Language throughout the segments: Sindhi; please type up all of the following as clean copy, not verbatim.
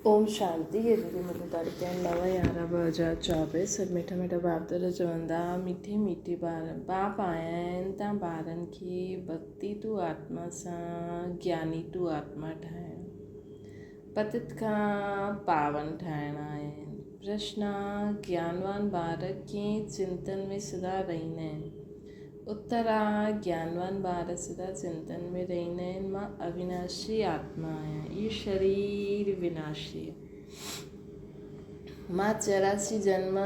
اوم شانتي اڄ جي مڌ تاريخ آهي 9/11/2024. سڀ مٺا مٺا باپ دادا چوندا مٺي مٺي ٻار باپ آيا آهن تان ٻارن کي ڀڳتي تون آتما سان گياني تون آتما ٺاهڻ پتت کان پاون ٺاهڻ آيا آهن. پرشن گيانوان ٻار ڪئين چنتن ۾ سدا رهندا آهن؟ اتر آ، گيانوان ٻار سدا چنتن ۾ رهندا آهن، مان اويناشي آتما آهيان، اهو شرير وناشي آهي. مان 84 جنم،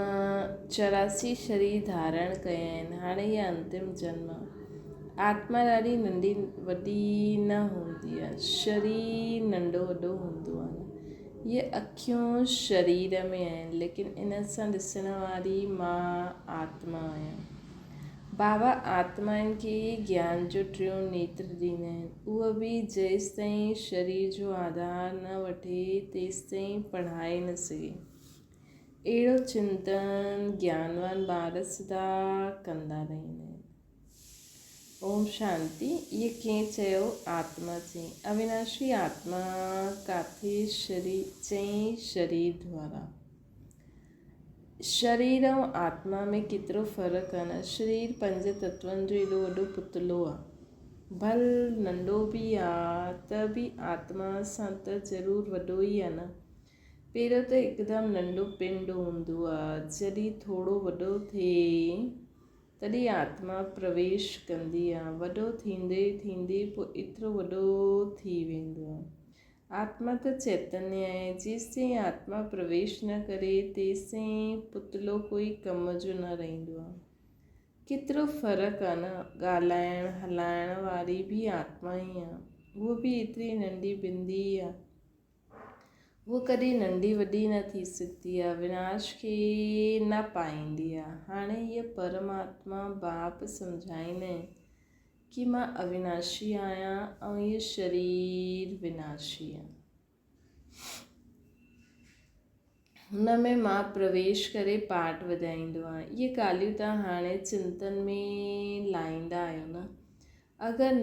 84 شرير ڌارڻ ڪيا آهن، هاڻي اها انتم جنم آهي. آتما ڏاڍي ننڍي وڏي نه هوندي آهي، شرير ننڍو وڏو هوندو آهي. اهي اکيون شرير ۾ آهن، ليڪن ان سان ڏسڻ واري مان آتما آهيان. بابا آتمائن کي گيان جو ٽيون نيتر ڏيندا آهن، اهو به جيستائين شرير جو آڌار نه وٺي تيستائين پڙهائي نه سگهي. اهڙو چنتن گيانوان ٻار سدا ڪندا رهندا آهن. اوم شانتي. اهي ڪنهن چيو؟ آتما چئي. اويناشي آتما ڪاٿي چئين شرير دوارا. شرير ۽ آتما ۾ ڪيترو فرق آ نه. شرير پنج تتون جو ايڏو وڏو پتلو آ. ڀل ننڍو به آ ته به آتما سان ته ضرور وڏو ئي آ نه. پهريون ته هڪدم ننڍو پنڊ هوندو آ، جڏهن ٿورو وڏو ٿئي تڏهن آتما پرويش ڪندي آ. وڏو ٿيندي ٿيندي پوء ايترو وڏو ٿي ويندو آ. آتما ته چيتنيه آهي، جيستائين آتما پرويش نه ڪري، تيستائين پتلو ڪوئي ڪم جو نه رهندو آهي. ڪيترو فرق آهي نه، ڳالهائڻ، هلائڻ واري به آتما ئي آهي، هوء به ايتري ننڍي بندي ئي آهي. هوء ڪڏهن ننڍي وڏي نه ٿي سگهندي آهي، وناش کي نه پائيندي آهي. هاڻي هيء پرماتما باپ سمجهائيندا آهن ڪي مان اويناشي آهيان ۽ هيء شرير وناشي آهي. هن ۾ مان پرويش ڪري پاٺ وڄائيندو آهيان. اهي ڳالهيون توهان هاڻي چنتن ۾ لاهيندا آهيو نه؟ اگر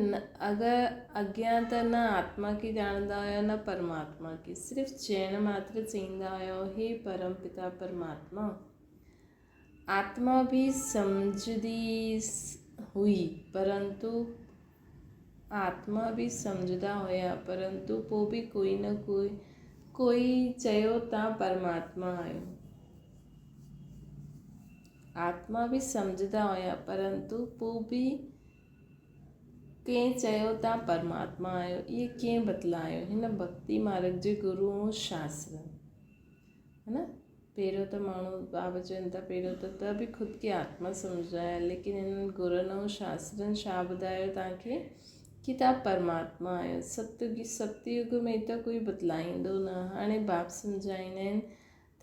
اگر اڳيان ته نه آتما کي ڄاڻندا هيو نه پرماتما کي. صرف چئڻ ماتر چئيندا هيو هي پرم پتا پرماتما! آتما به سمجهندي هئي پرنتو آتما به سمجهندا هيا پرنتو پوء به ڪوئي نه ڪوئي ڪوئي چيو تان پرماتما آهيو. آتما به سمجهندا هيا پرنتو پوء به ڪنهن چيو تان پرماتما آهيو. اهي ڪنهن بتلايو؟ هن ڀڳتي مارگ جي گرو ۽ شاسترن. ها نه؟ پهريون ته ماڻهو بابا چون ٿا پهريون ته ته به خود کي آتما سمجهندا هيا ليڪن هنن گرن ۽ شاسترن ڇا ٻڌايو توهان کي ڪي توهان پرماتما آهيو ست ست يگ ۾ ته ڪوئي بتلائيندو نه هاڻي باپ سمجهائيندا آهن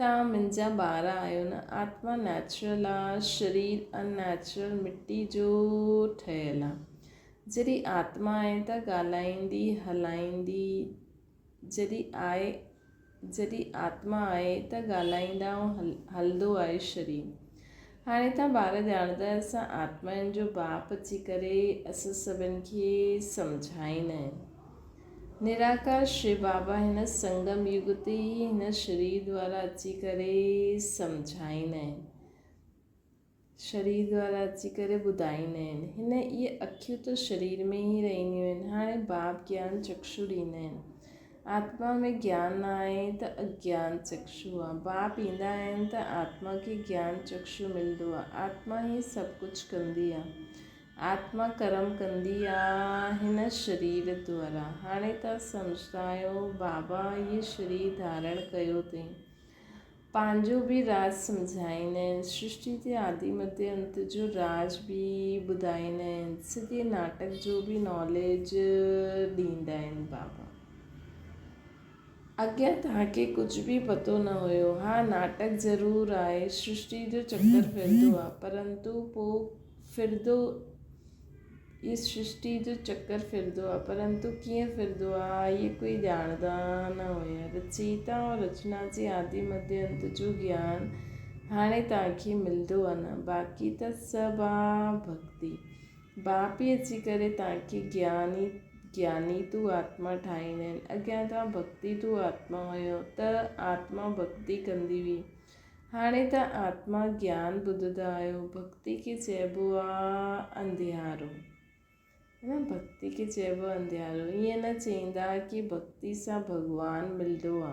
توهان منهنجا ٻار آهيو نه آتما نيچرل آ شرير ان نيچرل مٽي جو ٺهيل آ جڏهن آتما آهي ته ڳالهائيندي هلائيندي جڏهن آء جڏهن آتما آهي ته ڳالهائيندا ۽ هلندو آهي شرير. هاڻي توهان ٻار ڄاڻندا آهيو اسان آتمائن جو باپ اچي ڪري اسان سڀن کي سمجهائيندا آهن. نراڪار شو بابا هن سنگم يگ تي ئي هن شرير دوارا اچي ڪري سمجهائيندا آهن. شرير دوارا اچي ڪري ٻڌائيندا آهن. هن اهي اکيون ته شرير ۾ ئي رهنديون آهن. هاڻي باپ گيان چڪشو ڏيندا آهن. آتما ۾ گيان نه آهي ته اگيان چڪشو آهي. باپ ايندا آهن ته آتما کي گيان چڪشو ملندو آهي. آتما ئي سڀ ڪجهه ڪندي آهي. آتما ڪرم ڪندي آهي هن شرير دوارا. هاڻي توهان سمجهندا آهيو بابا هي شرير ڌارڻ ڪيو اٿئي. پنهنجو به راز سمجهائيندا آهن. سرشٽي جي آدي مڌي انت جو راز به ٻڌائيندا آهن. سڄي ناٽڪ جو به ناليج ڏيندا آهن بابا. اڳيان توهان کي ڪجهه به پتو نه هيو. ها ناٽڪ ضرور آهي. سرشٽي جو چڪر ڦرندو آهي. پرنتو پوء ڦرندو هي سرشٽي جو چڪر ڦرندو آ، پرنتو ڪيئن ڦرندو آ، اهي ڪوئي ڄاڻندا نه هيا. رچيتا ۽ رچنا جي آدي مڌي انت جو گيان هاڻي توهان کي ملندو آ نه، باقي ته سڀ آ ڀڳتي. باپ ئي اچي ڪري توهان کي گيان ئي گياني تون آتما ٺاهيندا آهن. اڳيان توهان ڀڳتي تون آتما هيو ته آتما ڀڳتي ڪندي هئي. هاڻي ته آتما گيان ٻڌندا آهيو. ڀڳتي کي چئبو آ انڌيارو. نه ڀڳتي کي چئبو آ انڌيارو. ائين نه چئيندا ڪي ڀڳتي سان ڀڳوان ملندو آ.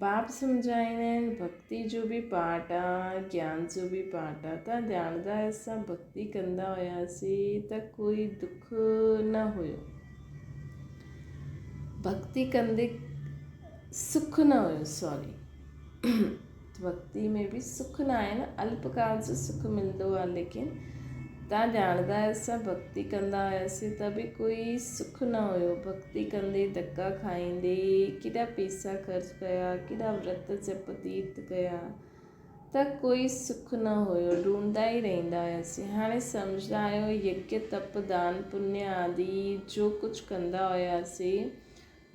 باپ سمجهائيندا آهن ڀڳتي جو به پارٽ آ گيان جو به پارٽ آ. توهان ڄاڻندا آهيو اسان ڀڳتي ڪندا هياسين ته ڪوئي دک نه هيو. ڀڳتي ڪندي سک نه هيو سوري. ڀڳتي ۾ به سک نه آهي نه الپ ڪال جو سک ملندو آهي ليڪن توهان ڄاڻندا آهيو اسان ڀڳتي ڪندا هياسين ته به ڪوئي سک نه هيو ڀڳتي ڪندي ڌڪا کائيندي ڪيڏا پيسا خرچ ڪيا ڪيڏا ورت جپ تيرٿ ڪيا ته ڪوئي سک نه هيو ڍونڍدا ئي رهندا هياسين هاڻي سمجهندا آهيو يگيه تپ دان پنيه آدي جو ڪجهه ڪندا هياسين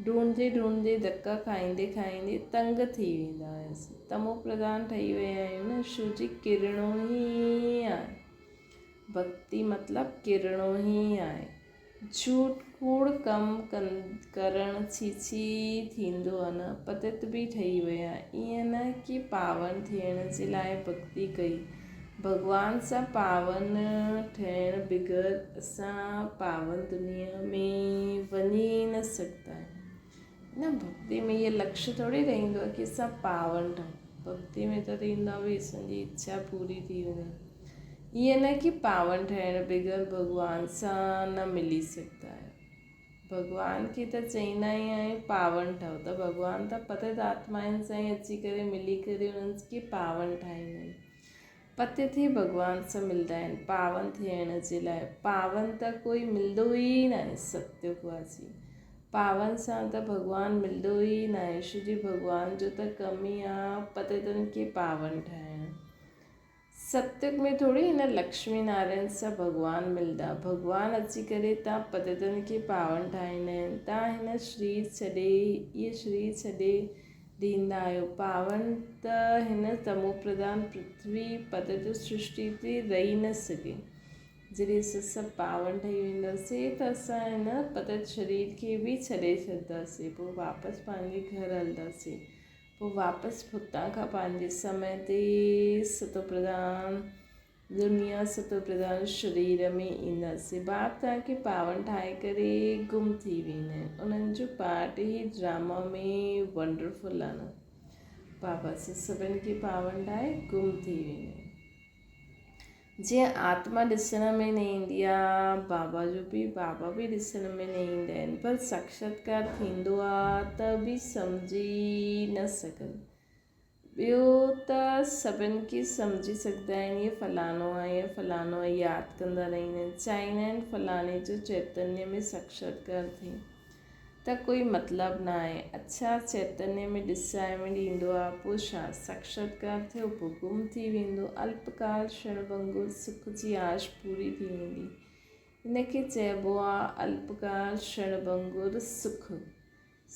ڍونڍندي ڍونڍندي ڌڪا کائيندي کائيندي تنگ ٿي ويندا هياسين. تمو پرڌان ٺهي ويا آهيون نه شو جي ڪرڻو ئي آهي. ڀڳتي مطلب ڪرڻو ئي آهي. جھوٽ ڪوڙ ڪم ڪرڻ ڇي ڇي ٿيندو آهي نه. پتت به ٺهي ويا. ائين نه ڪي پاون ٿيڻ جي لاء ڀڳتي ڪئي. ڀڳوان سان پاون ٺهڻ بغير اسان پاون دنيا ۾ وڃي ئي نه سگهندا آهيون. نه ڀڳتي ۾ اهو لڪش ٿوري رهندو آهي ڪي اسان پاون ٺهون. ڀڳتي ۾ ته ٿيندو آهي ڀئي اسان جي اڇا پوري ٿي وڃي. ائين نه ڪي پاون ٺهڻ بغير ڀڳوان سان نه ملي سگهندا آهيون. ڀڳوان کي ته چئيندا ئي آهيون پاون ٺهو ته ڀڳوان ته پتت آتمائن سان ئي اچي ڪري ملي ڪري انهن کي پاون ٺاهيندا آهن. پتت ئي ڀڳوان سان ملدا آهن پاون ٿيڻ جي لاء. پاون ته ڪوئي ملندو ئي ناهي ستيگ واسي. پاون سان ته ڀڳوان ملندو ئي ناهي شو جي ڀڳوان جو ته ڪم ئي آ پتتن کي پاون ٺاهڻ. ستيگ ۾ ٿوري هن لڪشمي نارائڻ سان ڀڳوان ملدا. ڀڳوان اچي ڪري تان پتتن کي پاون ٺاهيندا آهن. تان هن شرير ڇڏي اهي شرير ڇڏي ڏيندا آهيو. پاون ته هن تمو پرڌان پرٿوي پتت سرشٽي تي رهي نه سگهي. جڏهن اسان سڀ پاون ٺهي وينداسين ته اسان هن پتت شرير کي به ڇڏي ڇڏنداسين. پوء واپس پنهنجي گهر هلنداسين. پوء واپس هتان کان پنهنجي سمي تي ستوپرڌان دنيا ستوپرڌان شرير ۾ اينداسين. باپ توهان کي پاون ٺاهي ڪري گم ٿي ويندا آهن. انهن جو پارٽ هي ڊراما ۾ ونڊرفل آهي نه. بابا سان سڀن کي پاون ٺاهي گم ٿي ويندا آهن. جيئن آتما ڏسڻ ۾ نه ايندي آ، بابا جو به بابا به ڏسڻ ۾ نه ايندا آهن پر ساڪشاتڪار ٿيندو آ ته به سمجهي نه سگهن. ٻيو ته سڀن کي سمجهي سگهندا آهن هي فلاڻو آ هي فلاڻو آ ياد ڪندا رهندا آهن چاهيندا آهن فلاڻي جو چيتنيه ۾ ساڪشاتڪار ٿئي. ته ڪوئي مطلب نه آهي. اڇا چيتنيه ۾ ڏسائي ۾ ڏيندو آ، پوء ڇا؟ ساڪشاتڪار ٿيو، پوء گم ٿي ويندو. الپ ڪال ڪشڻ ڀنگور سک جي آش پوري ٿي ويندي. ان کي چئبو آ الپ ڪال ڪشڻ ڀنگور سک.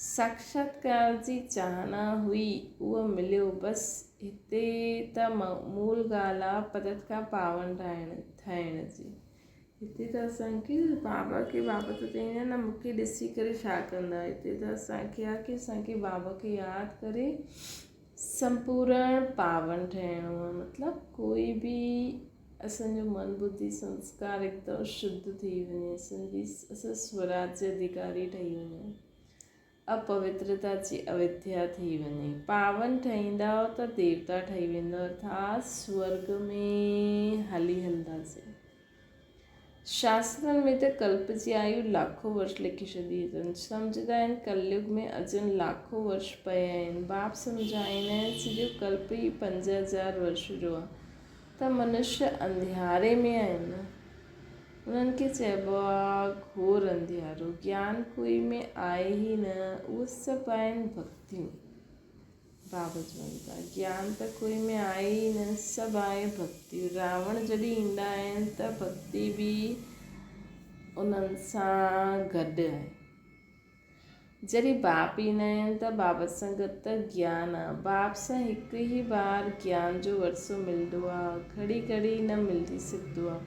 ساڪشاتڪار جي چاهنا هئي، اهو مليو. بس هتي ته مول ڳالهه آ پرت کان پاون ٺاهڻ جي. هتي ته اسان کي بابا کي بابا ته چئيندا نه مون کي ڏسي ڪري ڇا ڪندا هتي ته اسان کي آ ڪي اسان کي بابا کي ياد ڪري سمپورڻ پاون ٺهڻو آ مطلب ڪوئي به اسان جو من ٻڌي سنسڪار هڪدم شڌ ٿي وڃي اسان جي اسان سوراج اڌيڪاري ٺهي وڃون اپوترتا جي اوڌيا ٿي وڃي. پاون ٺهيندؤ ته ديوتا ٺهي ويندؤ ارٿات سورڳ ۾ هلي هلنداسين. شاسترن ۾ ته ڪلپ جي آيو لاکو ورش لکي ڇڏي اٿن. سمجهندا آهن ڪليگ ۾ اجن لاکو ورش پيا آهن. باپ سمجهائيندا آهن سڄو ڪلپ ئي 5000 ورش جو آهي ته منشيه انڌياري ۾ آهن. انهن کي چئبو آ گهور انڌيارو. گيان ڪوئي ۾ آهي ئي نه، اهي سڀ آهن ڀڳتيون. بابا چون ٿا، گيان ته ڪوئي ۾ آهي ئي نه، سڀ آهي ڀڳتيون. راوڻ جڏهن ايندا آهن ته ڀڳتي به انهن سان گڏ آهي. جڏهن باپ ايندا آهن ته بابا سان گڏ ته گيان آ. باپ سان هڪ ئي بار گيان جو ورثو ملندو آ، گهڙي گهڙي نه ملي سگهندو آ.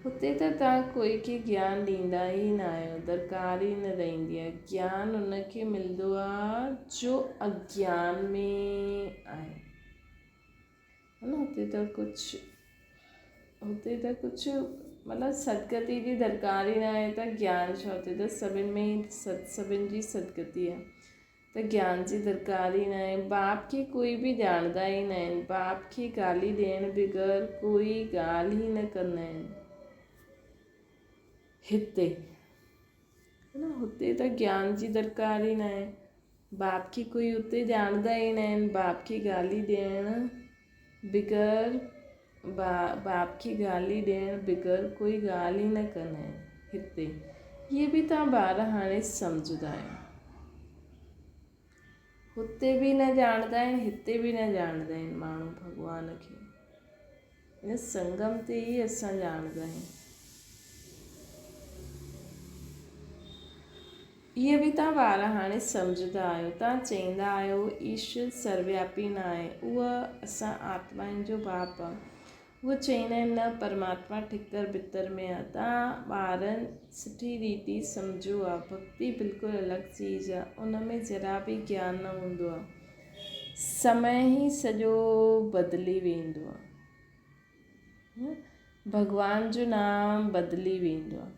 هتي ته توهان ڪوئي کي گيان ڏيندا ئي نه آهيو، درڪار ئي نه رهندي آهي. گيان ان کي ملندو آهي جو اگيان ۾ آهي. نه هتي ته ڪجهه هتي ته ڪجهه مطلب سدگتي جي درڪار ئي نه آهي ته گيان ڇا هتي ته سڀن ۾ ئي سڀن جي سدگتي آهي. ته گيان جي درڪار ئي ناهي. باپ کي ڪوئي به ڄاڻندا ئي ناهن. باپ کي گالي ڏيڻ بغير ڪوئي ڳالهه ئي نه ڪندا آهن. هتي نه هتي ته گيان جي درڪار ئي ناهي. باپ کي ڪوئي اتي ڄاڻندا ئي ناهن. باپ کي گالي ڏيڻ بغير باپ کي گالي ڏيڻ بغير ڪوئي ڳالهه ئي نه ڪندا آهن. هتي اهي به توهان ٻار هاڻي سمجهندا آهيو. هتي به نه ڄاڻندا آهن هتي به نه ڄاڻندا آهن ماڻهو ڀڳوان کي. ان سنگم تي ئي اسان ڄاڻندا آهيون. اهي به توهان ٻار هاڻي سمجهندا آهيو. توهان چئيندا آهيو ايشور سروياپي نه آهي، اهو اسان آتمائن جو باپ آهي. اهي چئيندا آهن نه پرماتما ٺڪر ڀتر ۾ آهي. توهان ٻارن سٺي ريتي سمجهيو آهي. ڀڳتي بلڪل الڳ چيز آهي. ان ۾ ذرا به گيان نه هوندو آهي. سمي ئي سڄو بدلي ويندو آهي. ڀڳوان جو نام بدلي ويندو آهي.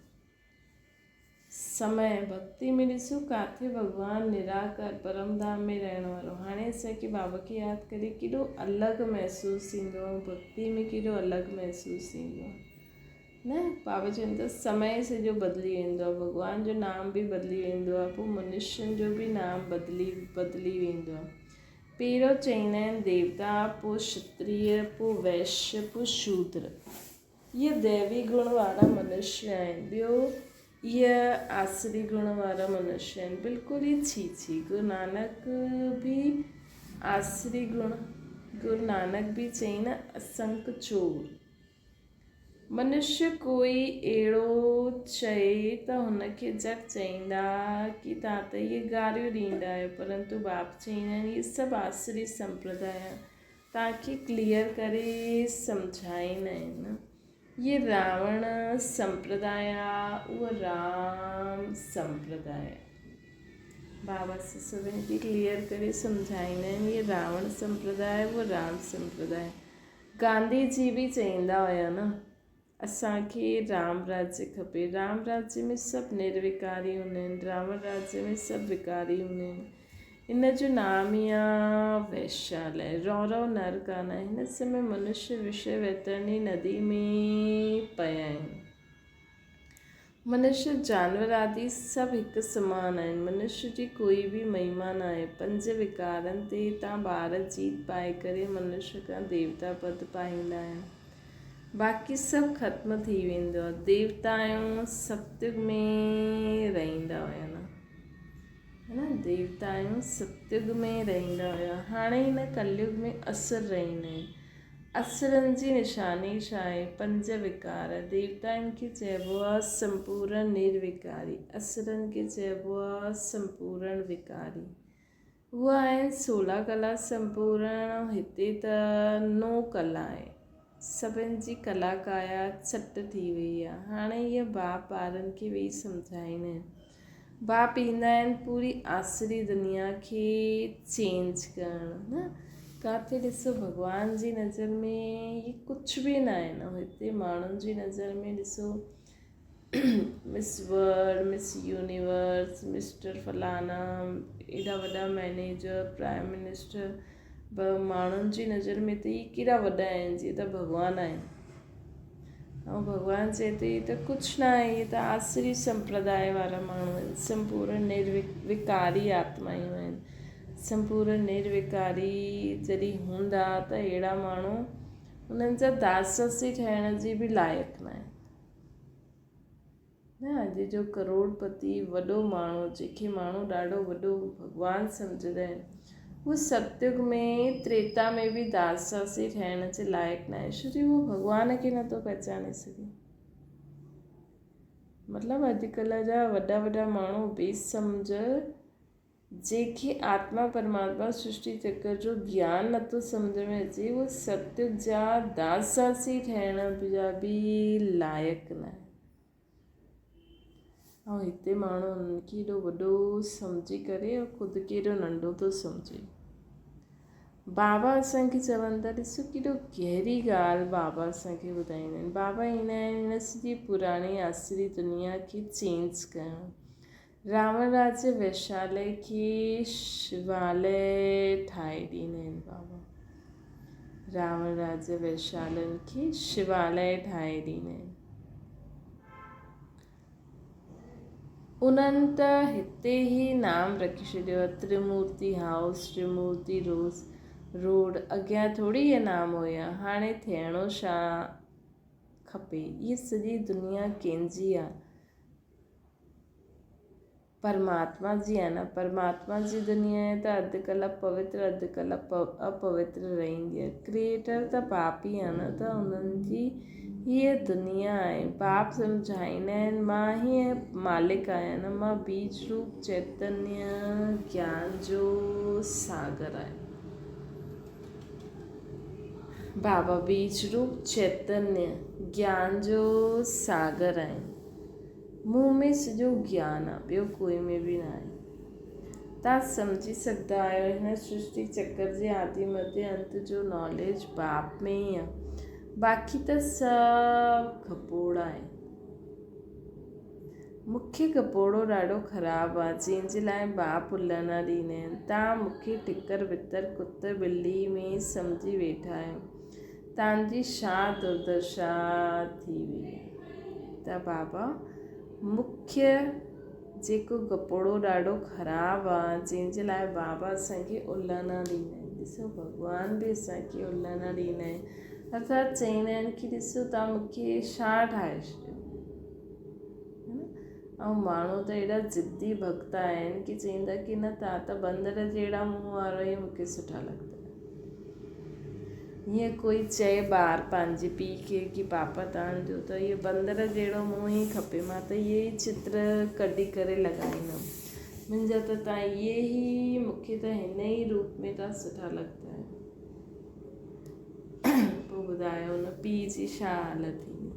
سمي، ڀڳتي ۾ ڏسو ڪاٿي ڀڳوان نراڪار پرم ڌام ۾ رهڻ وارو. هاڻي اسان کي بابا کي ياد ڪري ڪيڏو الڳ محسوس ٿيندو آهي ۽ ڀڳتي ۾ ڪيڏو الڳ محسوس ٿيندو آهي نه بابا چون ٿا سمي سڄو بدلي ويندو آهي ڀڳوان جو نام به بدلي ويندو آهي پوء منشين جو به نام بدلي بدلي ويندو آهي پهريون چئيندا آهن ديوتا پوء شتريه پوء ويشيه پوء شودر. اهي ديوي گڻ وارا منشي آهن، ٻيو اهي آسري گڻ وارا منشي آهن، بلڪل ئي ڇي ڇي. گرو نانڪ به آسري گڻ، گرو نانڪ به چئي نه اسنڪ چور. منشي ڪوئي اهڙو چئي ته هن کي جهٽ چئيندا ڪي توهان ته اهي گاريون ڏيندا آهيو، پرنتو باپ چئيندا آهن اهي سڀ آسري سمپرداء آهن. توهان کي ڪليئر ڪري سمجهائيندا آهن. هي راوڻ سمپرداء آ اهو رام سمپرداء آ. بابا سڀني کي ڪليئر ڪري سمجهائيندا آهن هي راوڻ سمپرداء اهو رام سمپرداء. گانڌي جي به چئيندا هيا نه اسان کي رام راجيه کپي. رام راجيه ۾ سڀ نروڪاري هوندا آهن. راوڻ راجيه ۾ سڀ وڪاري هوندا آهن. ان جو نام ئي آ ويشالي. رورو نرڪ آ نه. هن سمي منشيه وشيه ويترڻي ندي ۾ پيا آهن. منشيه جانور آدي سڀ هڪ سمان آهن. منشيه جي ڪوئي به مهما ناهي. پنج وڪارن تي تان ٻار جيت پائي ڪري منشيه کان ديوتا پد پائيندا آهن. باقي سڀ ختم ٿي ويندو آهي. ديوتا آهيون ستيگ ۾ رهندا هيا نه. ها نه ديوتا آهيون ستيگ ۾ رهندا هيا. هاڻي هن ڪليگ ۾ اسر رهندا آهن. اسرن جي نشاني ڇا آهي؟ پنج وڪار. ديوتائن کي چئبو آهي سمپورڻ نروڪاري. اسرن کي چئبو آهي سمپورڻ وڪاري. اهي آهن سولهه ڪلا سمپورڻ ۽ هتي ته نو ڪلا آهي. سڀن جي ڪلا ڪايا چٽ ٿي وئي آهي. هاڻي اهي باپ ٻارن کي ويهي سمجهائيندا آهن. باپ ايندا آهن پوري آسري دنيا کي چينج ڪرڻ نه ڪاٿي ڏسو ڀڳوان جي نظر ۾ هي ڪجهه به نه آهن ۽ هتي ماڻهن جي نظر ۾ ڏسو Miss World Miss Universe mister فلانا ايڏا وڏا مئنيجر پرائم منسٽر به ماڻهن جي نظر ۾ ته هي ڪيڏا وڏا آهن جيئن ته ڀڳوان آهن ۽ ڀڳوان چئي ٿو هي ته ڪجهه نه آهي، هي ته آسري سمپرداء وارا ماڻهو آهن، سمپورڻ نروڪاري آتمائون آهن. سمپورڻ نروڪاري جڏهن هوندا ته اهڙا ماڻهو انهن جا داس داسي ٺهڻ جي به لائق نه آهن. نه اڄ جو ڪروڙ پتي وڏو ماڻهو جنهن کي ماڻهو ڏاڍو وڏو ڀڳوان سمجهندا آهن اهو ستيگ ۾ تريتا ۾ به داس داسي ٺهڻ جي لائق ناهي ڇو جو اهو ڀڳوان کي نٿو پهچاني سگهي مطلب اڄڪلهه جا وڏا وڏا ماڻهو بي سمجهه. جنهن کي آتما پرماتما سرشٽي چڪر جو گيان نٿو سمجهه ۾ اچي اهو ستيگ جا داس داسي ٺهڻ جا به لائق ناهي. ۽ هتي ماڻهو انهن کي ايڏو وڏو سمجهي ڪري ۽ خود کي ايڏو ننڍو ٿو سمجهي. بابا اسان کي چون ٿا ڏسو ڪيڏو گهري ڳالهه بابا اسان کي ٻڌائيندا آهن. بابا ايندا آهن هن سڄي پراڻي آسري دنيا کي چينج ڪرڻ. راوڻ راج ويشالي کي شوالي ٺاهي ڏيندا آهن بابا. راوڻ راج ويشالن کي شوالي ٺاهي ڏيندا آهن. انهن ته هتي ئي نام رکي ڇڏيو آهي ترمورتي هائوس، ٽرمورتي روز روڊ، اڳيان ٿوري اهي نام هيا، هاڻي ٿيڻو ڇا کپي، هيء سڄي دنيا ڪنهن جي آهي؟ پرماتما جي آهي نه، پرماتما جي دنيا آهي ته اڌ ڪلپ پوتر اڌ ڪلپ اپوتر رهندي آهي. ڪريئيٽر ته باپ ئي آهي نه ته انهن جي هيء دنيا آهي. باپ سمجهائيندا آهن مان ئي مالڪ آهيان نه، مان بيج روپ چيتنيه گيان جو ساگر آهيان. بابا بيج روپ چيتنيه گيان جو ساگر آهن. مون ۾ سڄو گيان آ، ٻيو ڪوئي ۾ به ناهي. توهان سمجهي سگهندا آهيو هن سرشٽي چڪر جي آدي مڌي انت جو ناليج باپ ۾ ئي آ. باقي ته سڀ گپوڙا آهن. مون کي گپوڙو ڏاڍو خراب آ، جنهن جي لاء باپ الهنا ڏيندا آهن. توهان مون کي ٺڪر ڀتر ڪتي ٻلي ۾ سمجهي ويٺا آهيو. تان جي ڇا دردشا ٿي وئي ته بابا مکيه جيڪو گپوڙو ڏاڍو خراب آ جنهن جي لاء بابا اسان کي الهنا ڏيندا آهن ڏسو ڀڳوان به اسان کي الهنا ڏيندا آهن ارٿات چئيندا آهن ڪي ڏسو تان مونکي ڇا ٺاهي ڇڏيو ۽ ماڻهو ته ايڏا ضدي ڀڳت آهن ڪي چئيندا ڪي نه تان ته بندر جهڙا منهن وارا ئي مونکي سٺا لڳندا آهن. هيئن ڪوئي چئي ٻار پنهنجي پيء کي ڪي پاپا توهان جو ته اهو بندر جهڙو منهن ئي کپي مان ته اهي ئي چتر ڪڍي ڪري لڳائيندم منهنجا ته توهان اهي ئي مون کي ته هن ئي روپ ۾ توهان سٺا لڳندا آهيو. پوء ٻڌايو ان پيء جي ڇا حالت ٿيندي.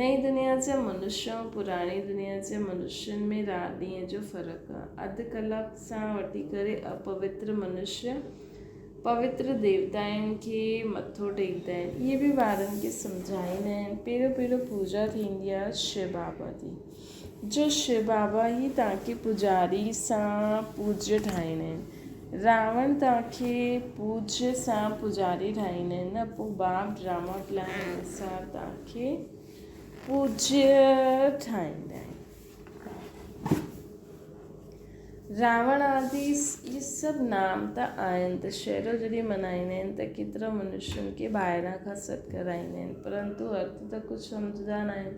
نئين دنيا جا منشي ۽ پراڻي دنيا جي منشين ۾ رات ڏينهن جو فرق آهي. اڌ ڪلاڪ سان وٺي ڪري اپوتر منشي پوتر ديوتائن کي مٿو ٽيڪندا آهن. اهي به ٻارن کي سمجهائيندا آهن. پهريون پهريون پوڄا ٿيندي آهي شو بابا جي. جو شو بابا ئي توهان کي پوڄاري سان پوڄ ٺاهيندا آهن. راوڻ توهان کي پوڄ سان پوڄاري ٺاهيندا آهن نه پوء باپ ڊراما پلان انوسار توهان کي پوڄ ٺاهيندا آهن. راوڻ آدي اهي سڀ نام ته آهن ته شهرو جڏهن منائيندا آهن ته ڪيترا منشين کي ٻاهران کان سڏ ڪرائيندا آهن پرنتو ارٿ ته ڪجهه سمجهندا نه آهن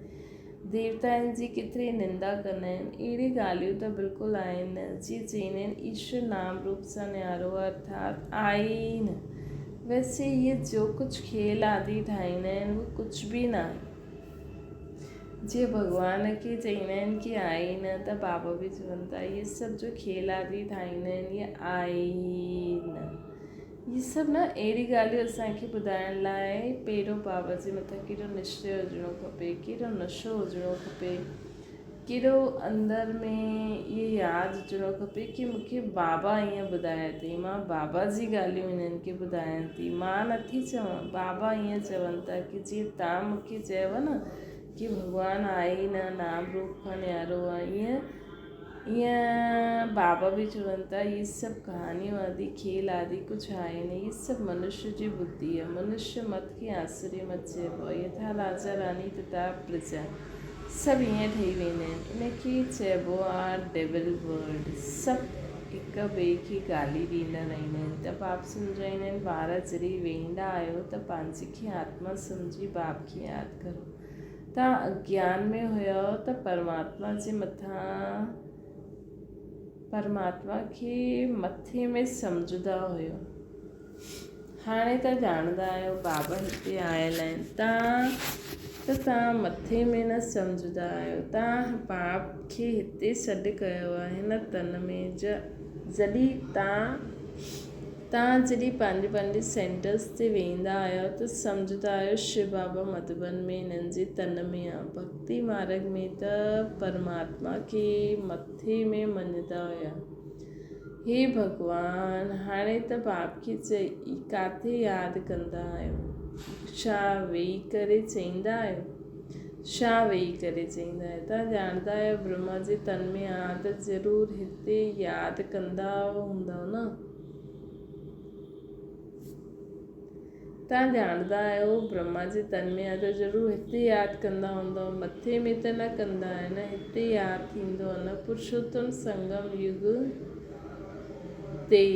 ديوتائن جي ڪيتري نندا ڪندا آهن اهڙي ڳالهيون ته بلڪل آهن نه جيئن چئيندا آهن ايشور نام روپ سان نيارو آهي ارٿات آهي ئي نه ويسي اهي جو ڪجهه کيل آدي ٺاهيندا آهن اهو ڪجهه به ناهي. جيئن ڀڳوان کي چئيندا آهن ڪي آهي ئي نه ته بابا به چون ٿا اهي سڀ جو کيل آدي ٺاهيندا آهن اهي آهي ئي نه. اهي سڀ نه اهڙي ڳالهيون اسان کي ٻڌائڻ لاء پهريون بابا جي مٿان ڪيڏو نشچي هجڻو کپي، ڪيڏو نشو هجڻو کپي، ڪيڏو اندر ۾ اهي ياد هجڻو کپي ڪي مون کي بابا ائين ٻڌايو اٿئي، مان بابا جي ڳالهيون هنن کي ٻڌايان ٿي، مان نٿي چوان، بابا ائين چون ٿا ڪي جيئن توهان مون کي چيو نه ڪي ڀڳوان آهي ئي نه، نام روپ کان نيارو آهي، ائين ائين بابا به چون ٿا هي سڀ ڪهاڻيون آدي کيل آدي ڪجهه آهي نه، هي سڀ منشيه جي ٻڌي آهي، منشيه مت کي آسري مت چئبو آهي، يٿا راجا راني تٿا پرجا سڀ ائين ٺهي ويندا آهن، ان کي چئبو آهي ڊيول ورلڊ، سڀ هڪ ٻئي کي گالي ڏيندا رهندا آهن ته باپ سمجهائيندا آهن ٻار جڏهن ويهندا آهيو ته پنهنجي کي آتما سمجهي باپ کي ياد ڪرو. توهان اگيان ۾ هيؤ ته پرماتما جي مٿان پرماتما کي مٿي ۾ سمجهندا هيؤ. هاڻي ته ڄاڻندا آهيو بابا هتي آيل آهن. توهان ته توهان مٿي ۾ نه سمجهندا آهيو. توهان باپ کي هتي سڏ ڪيو آهي هن تن ۾ جا. جڏهن تان توهان جڏهن پنهنجي پنهنجي سينٽرس تي ويندا آهيو ته سمجهندا آهيو شو بابا مڌوبن ۾ هنن جي تن ۾ آ. ڀڳتي مارڳ ۾ ته پرماتما کي مٿي ۾ مڃندا هيا. هي ڀڳوان! هاڻي ته باپ کي چئي ڪاٿي ياد ڪندا آهيو؟ ڇا ويهي ڪري چئيندا آهيو؟ ڇا ويهي ڪري چئيندا آهيو؟ توهان ڄاڻندا آهيو برهما جي تن ۾ آ ته ضرور هتي ياد ڪندا هوندؤ نه؟ توهان ڄاڻندا آهيو برهما جي تن ۾ آ ته ضرور هتي ياد ڪندا هوندؤ، مٿي ۾ ته نه ڪندا آهيو نه، هتي ياد ٿيندو آهي نه پرشوتم سنگم يگ تي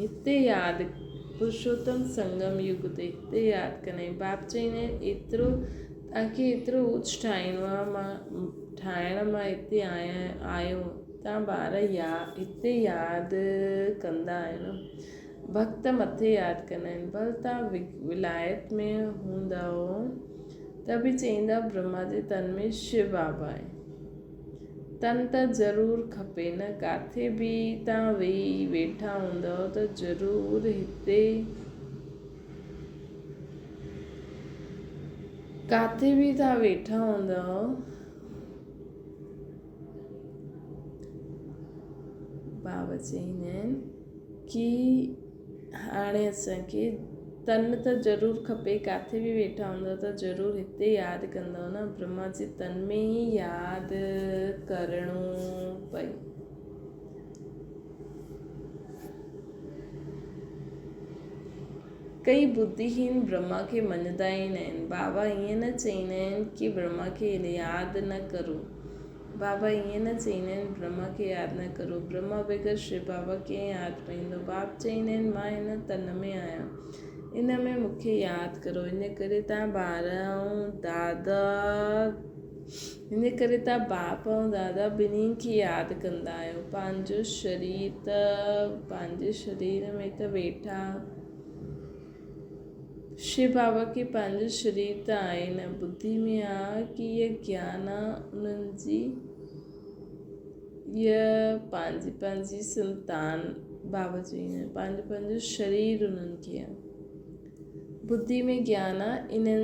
هتي ياد پرشوتم سنگم يگ تي هتي ياد ڪندا آهيون. باپ چئيندا آهن ايترو توهان کي ايترو اوچ ٺاهڻو آهي مان ٺاهڻ مان هتي آيا آهيو توهان ٻار يا هتي ياد ڪندا آهيو نه ڀڳت مٿي ياد ڪندا آهن ڀل توهان ولايت ۾ هوندؤ ته به چئيندا برهما جي تن ۾ شو بابا آهي. تن ته ضرور کپي نه ڪاٿي به توهان ويهي ويٺا هوندؤ ته ضرور هتي ڪاٿي به توهان ويٺا هوندؤ بابا چئيندا آهن ڪي هاڻي اسان کي تن ته ضرور کپي ڪاٿي به ويٺا هوندؤ ته ضرور هتي ياد ڪندؤ نه برهما جي تن ۾ ئي ياد ڪرڻو پئي. ڪئي ٻڌيهين برهما کي مڃندا ئي نه آهن. بابا ائين نه چئيندا آهن ڪي برهما کي ياد نه ڪرو. بابا ائين نه چئيندا آهن برهما کي ياد نه ڪرو. برهما بغير شو بابا ڪئين ياد پئيندو. باپ چئيندا آهن مان هن تن ۾ آهيان. ان ۾ مون کي ياد ڪرو. ان ڪري تان ٻار ۽ دادا ان ڪري تان باپ ۽ دادا ٻنهي کي ياد ڪندا آهيو. پنهنجو شرير ته پنهنجي شرير ۾ ته ويٺا شو بابا کي پنهنجو شرير ته آهي نه. ٻڌي ۾ آ ڪي اهي گيان آ انهن جي اها پنهنجي پنهنجي سنتان بابا جي پنهنجو پنهنجو شرير انهن کي آ. ٻڌي ۾ گيان آ انهن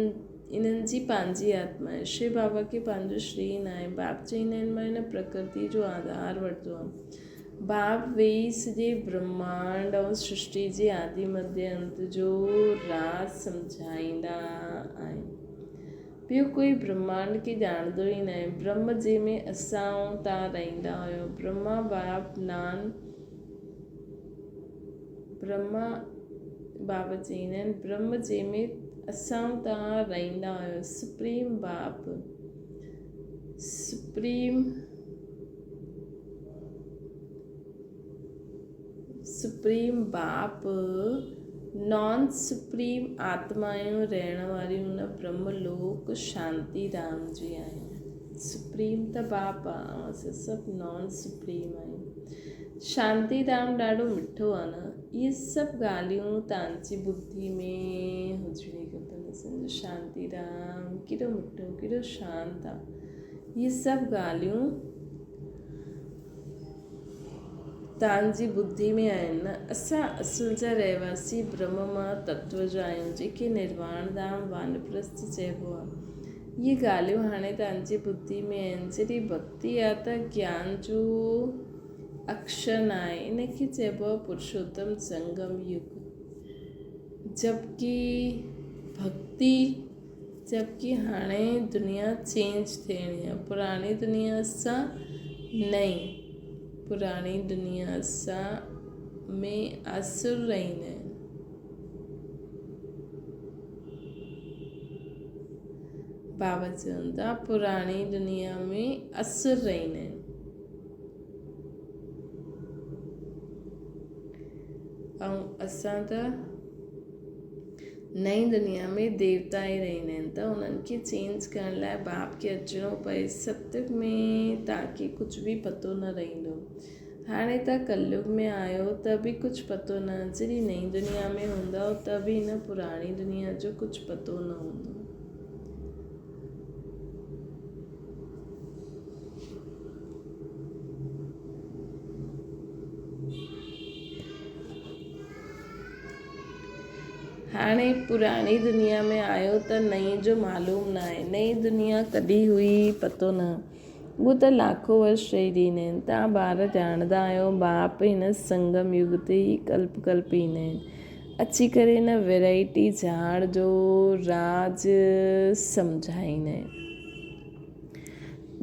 انهن جي پنهنجي آتما آهي. شو بابا کي پنهنجو شرير ناهي. باپ چئيندا آهن مان هن پرڪرتي جو آڌار ورتو آ. باپ ويهي سڄي برهمانڊ ۽ سرشٽي جي آدي مڌيه انت جو راز سمجهائيندا آهن. ٻيو ڪوئي برهمانڊ کي ڄاڻندو ئي ناهي. برهم جنهن ۾ اسان ۽ توهان رهندا آهيو. برهما باپ نان برهما بابا چئيندا آهن برهم جنهن ۾ اسان ۽ توهان رهندا آهيو. سپريم باپ سپريم سپريم باپ نان سپريم آتمائون رهڻ واريون ان برهم لوڪ شانتي ڌام جي آهيون. سپريم ته باپ آ ۽ اسان سڀ نان سپريم آهيون. شانتي ڌام ڏاڍو مٺو آ نه. اهي سڀ ڳالهيون توهان جي ٻڌي ۾ هجڻي کپن. اسان جو شانتي ڌام ڪيڏو مٺو ڪيڏو شانت آ. اهي سڀ ڳالهيون توهان جي ٻڌي ۾ آهن نه؟ اسان اصل جا رهواسي برهم مان تتو جا آهيون، جنهن کي نرواڻ ڌام وانپرسٿ چئبو آهي. اهي ڳالهيون هاڻي توهان جي ٻڌي ۾ آهن. جڏهن ڀڳتي آهي ته گيان جو اڪشر ناهي، ان کي چئبو آهي پرشوتم سنگم يگ. جبڪه ڀڳتي جبڪه هاڻي دنيا چينج ٿيڻي آهي پراڻي دنيا سان نئين پراڻي دنيا سان ۾ اسر رهندا آهن. بابا چون ٿا پراڻي دنيا ۾ اسر رهندا آهن. ۽ اسان ته نئين دنيا ۾ ديوتا ئي رهندا آهن ته انهن کي چينج ڪرڻ لاء باپ کي اچڻو پئي. ستيگ ۾ توهان کي ڪجهه به پتو نه رهندو. هاڻي توهان ڪليگ ۾ آهيو ته به ڪجهه پتو نه، جڏهن نئين دنيا ۾ هوندؤ ته به هن پراڻي دنيا جو ڪجهه پتو نه هوندو. هاڻي پراڻي دنيا ۾ آيو ته نئين جو معلوم ناهي. نئين دنيا ڪڏهن هئي پتو نه. اهو ته لاکو ورش چئي ڏيندا آهن. توهان ٻار ڄاڻندا آهيو باپ هن سنگم يگ تي ئي ڪلپ ڪلپ ايندا آهن. اچي ڪري هن ويرائٽي جهاڙ جو راز سمجهائيندا آهن.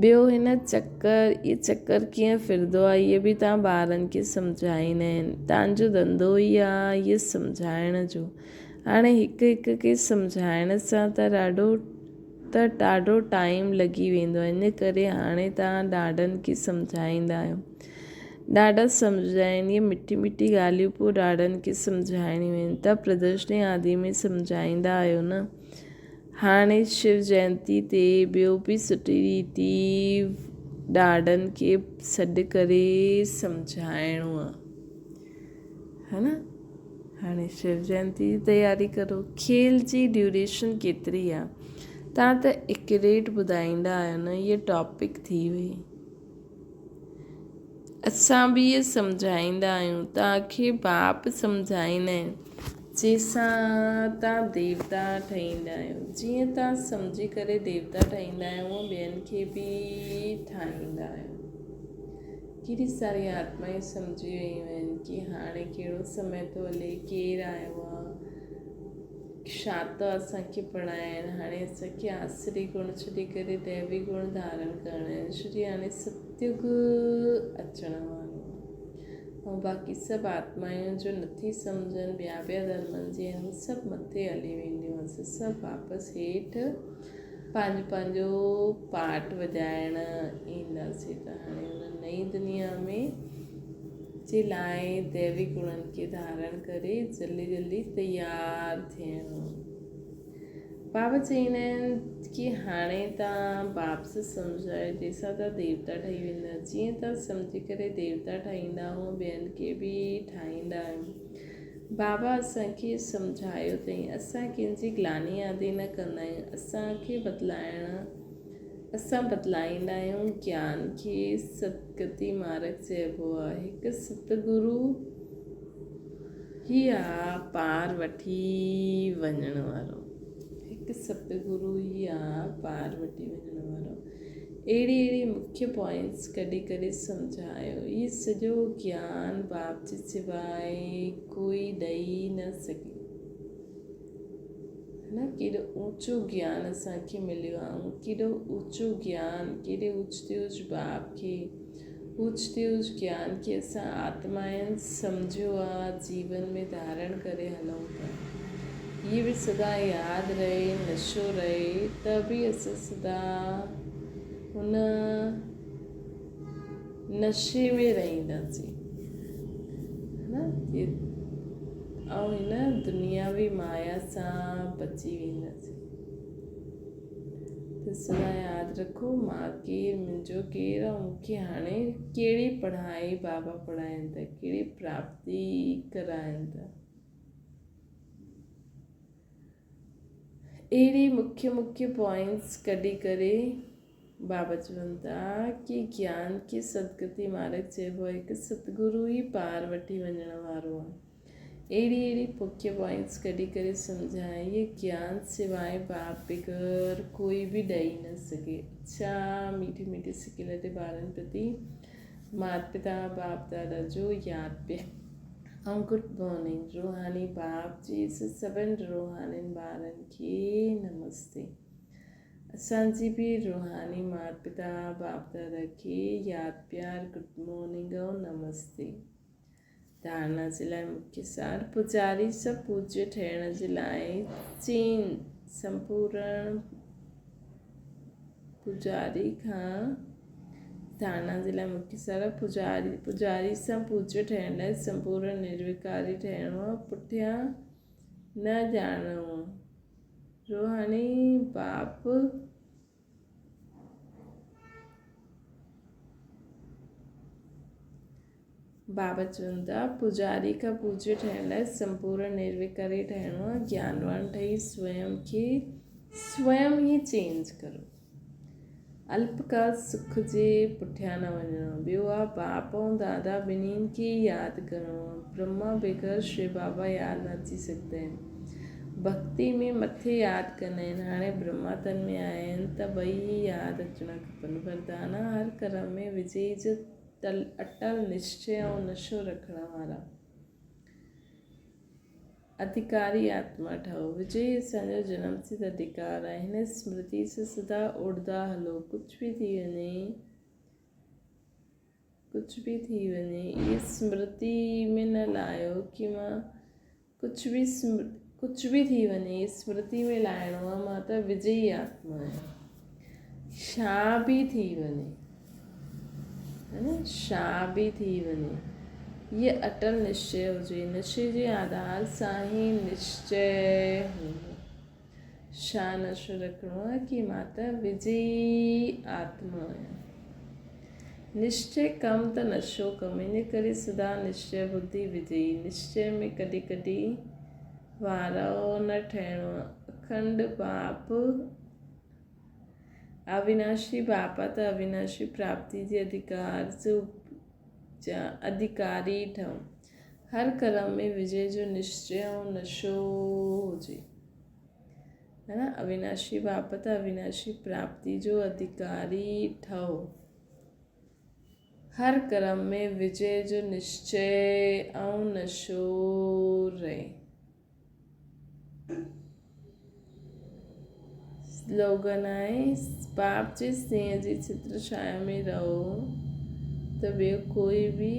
ٻيو هن چڪر، اهي چڪر ڪيئن ڦرندو آهي، اهي به توهان ٻارن کي سمجهائيندا آهن. توهان جو ڌنڌو ئي آهي اهي سمجهائڻ جو. هاڻي هڪ هڪ کي سمجهائڻ سان ته ڏاڍو ته ڏاڍو ٽائيم لڳي ويندو آهي. ان ڪري هاڻي توهان ڏاڍن کي سمجهائيندا آهيو. ڏاڍا سمجهندا آهن. اهي مٺي مٺي ڳالهيون پوء ڏاڍن کي سمجهائڻيون آهن. توهان پردرشني آدي ۾ سمجهائيندا آهيو نه. هاڻي شو جينتي تي ٻيو به سٺي ريتي ڏاڏن کي سڏ ڪري سمجهائڻو آ ها نه هاڻي شو جينتي جي تياري ڪرو کيل جي ڊيوريشن ڪيتري آ تان ته ايڪيوريٽ ٻڌائيندا آهيو نه هيء ٽاپڪ ٿي وئي اسان به اهي سمجهائيندا آهيون، توهان کي باپ سمجهائيندا آهن، جنهن سان توهان ديوتا ٺهيندا آهيو. جيئن توهان سمجهي ڪري ديوتا ٺهيندا آهيو، اونئن ٻين کي به ٺاهيندا آهيو. ڪيڏي ساري آتمائون سمجهي ويون آهن ڪي هاڻي ڪهڙو سمي ٿو هلي، ڪير آيو آهي. ڇا ته اسان کي پڙهائڻ، هاڻي اسان کي آسري گڻ ڇڏي ڪري ديوي گڻ ڌارڻ ڪرڻا آهن، ڇو جي هاڻي ستيگ اچڻ وارو آهي ۽ باقي سڀ آتمائون جو نٿي سمجهن ٻيا ٻيا ڌرمن جي آهن هو سڀ مٿي هلي وينديون اسان سڀ واپس هيٺ پنهنجو پنهنجو پارٽ وڄائڻ اينداسين ته هاڻي هن نئين دنيا ۾ جي لاء ديوي گڻن کي ڌارڻ ڪري جلدي جلدي تيار ٿيڻو. بابا چئيندا آهن ڪي هاڻي تان باپ سان سمجهايو جنهن سان تان ديوتا ٺهي ويندا. جيئن تان سمجهي ڪري ديوتا ٺاهيندا هئو ٻين کي به ٺاهيندا آهيو. بابا اسان کي سمجهايو اٿئي اسان ڪنهن جي گلاني آدي نه ڪندا آهيون اسان کي بدلائڻ اسان بدلائيندا آهيون گيان کي ستگتي مارگ چئبو آهي. هڪ ستگرو ئي آ پار وٺي وڃڻ وارو. هڪ ستگرو ئي آ پار وٺي وڃڻ وارو. اهڙي اهڙي مکيه پوائنٽس ڪڍي ڪري سمجهايو. هي سڄو گيان باپ جي سواء ڪوئي ڏئي نه سگهي. نه ڪيڏو اوچو گيان اسان کي مليو آ ۽ ڪيڏو اوچو گيان ڪيڏي اوچ تي اوچ باپ کي اوچ تي اوچ گيان کي اسان آتمائن سمجهيو آ جيون ۾ ڌارڻ ڪري هلون ٿا هي به سدا ياد رهي نشو رهي ته به اسان سدا هن نشي ۾ رهنداسين نه ۽ هن دنياوي مايا سان بچي وينداسين ته سدا ياد رکو مان ڪير منهنجو ڪير ۽ مون کي هاڻي ڪهڙي پڙهائي بابا پڙهائين ٿا ڪهڙي پراپتي ڪرائين ٿا اهڙي مکيه مکيه پوائنٽس ڪڍي ڪري بابا چون ٿا ڪي گيان کي ستگتي مارگ چئبو آهي هڪ ستگرو ئي پار وٺي وڃڻ وارو آهي اهڙي اهڙي مکيه پوائنٽس ڪڍي ڪري سمجهائي هي گيان سواء باپ بغير ڪوئي به ڏئي نه سگهي اڇا ميٺي ميٺي سڪيل تي ٻارن پرتي مات پتا باپ دادا جو ياد پيا ۽ گڊ مارننگ روحاني باپ جي سڀن روحانين ٻارن کي نمستي اسان جي به روحاني مات پتا باپ دادا کي ياد پيار گڊ مارننگ ۽ نمستي ڌارڻا جي لاء مکيه سار پوڄاري سان پوڄي ٺهڻ جي لاء چين سمپورڻ پوڄاري کان ڌارڻا جي لاء مکيه سار پوڄاري پوڄاري سان پوڄي ٺهڻ لاء سمپورڻ نرويڪاري ٺهڻو پٺيان نه ڄاڻڻو روحاني باپ بابا چون ٿا پوڄاري کان پوڄي ٺهڻ لاء سمپورڻ نرويڪاري ٺهڻو آهي گيانوان ٺهي سويم کي سويم ئي چينج ڪرو الپڪال سک جي پٺيان نه وڃڻو ٻيو آ باپ ۽ دادا ٻنهين کي ياد ڪرڻو آ برهما بغير شو بابا ياد نه اچي سگهندا آهن. ڀڳتي ۾ مٿي ياد ڪندا آهن، هاڻي برهما تن ۾ آيا آهن ته ٻئي ئي ياد اچڻا کپن. وردانا هر ڪرم ۾ وجئي جو اٽل نشچي ۽ نشو رکڻ وارا اڌڪاري آتما ٺهو. وجئي اسان جو جنم سڌ اڌڪار آهي. هن سمرتي سان سدا اڙدا هلو. ڪجهه به ٿي وڃي. ڪجهه به ٿي وڃي اهي سمرتي ۾ نه لاهيو ڪي مان ڪجهه به ڪجهه به ٿي وڃي اهي سمرتي ۾ لاهڻو آهي مان ته وجئي آتما آهيان ڇا به ٿي وڃي ها نه ڇا به ٿي وڃي اهي اٽل نشچي هجي نشي جي آڌار سان ئي نشچي هوندو ڇا نشو رکڻو آهي ڪي مان ته وجئي آتما آهيان. نشچي ڪم ته نشو ڪم، ان ڪري سدا نشچي ٻڌي وجئي. نشچي ۾ ڪڏهن ڪڏهن وارو نه ٺهڻو آهي. اکنڊ باپ اويناشي باپ آهي ته اويناشي پراپتي جي اڌڪار جا اڌڪاري ٺهون. هر ڪرم ۾ وجئي جو نشچي ۽ نشو هجي. ها نه اويناشي باپ ته اويناشي پراپتي جو اڌڪاري ٺهو. هر ڪرم ۾ وجئي جو نشچي ۽ نشو رهي. سلوگن آهي، باپ جي سنيهه جي ڇتر ڇايا ۾ رهو ته ٻيو ڪوئي به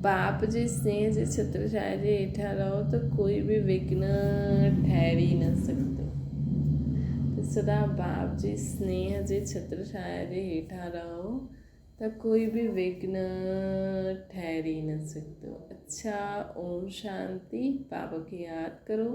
باپ جي سنيهه جي ڇتر ڇايا جي هيٺان رهو ته ڪوئي به وگهن ٺهري نه سگهندو. ته سدا باپ جي سنيهه جي ڇتر ڇايا جي هيٺان رهو ته ڪوئي به وگهن ٺهري نه سگهندو. اڇا اوم شانتي بابا کي ياد ڪرو.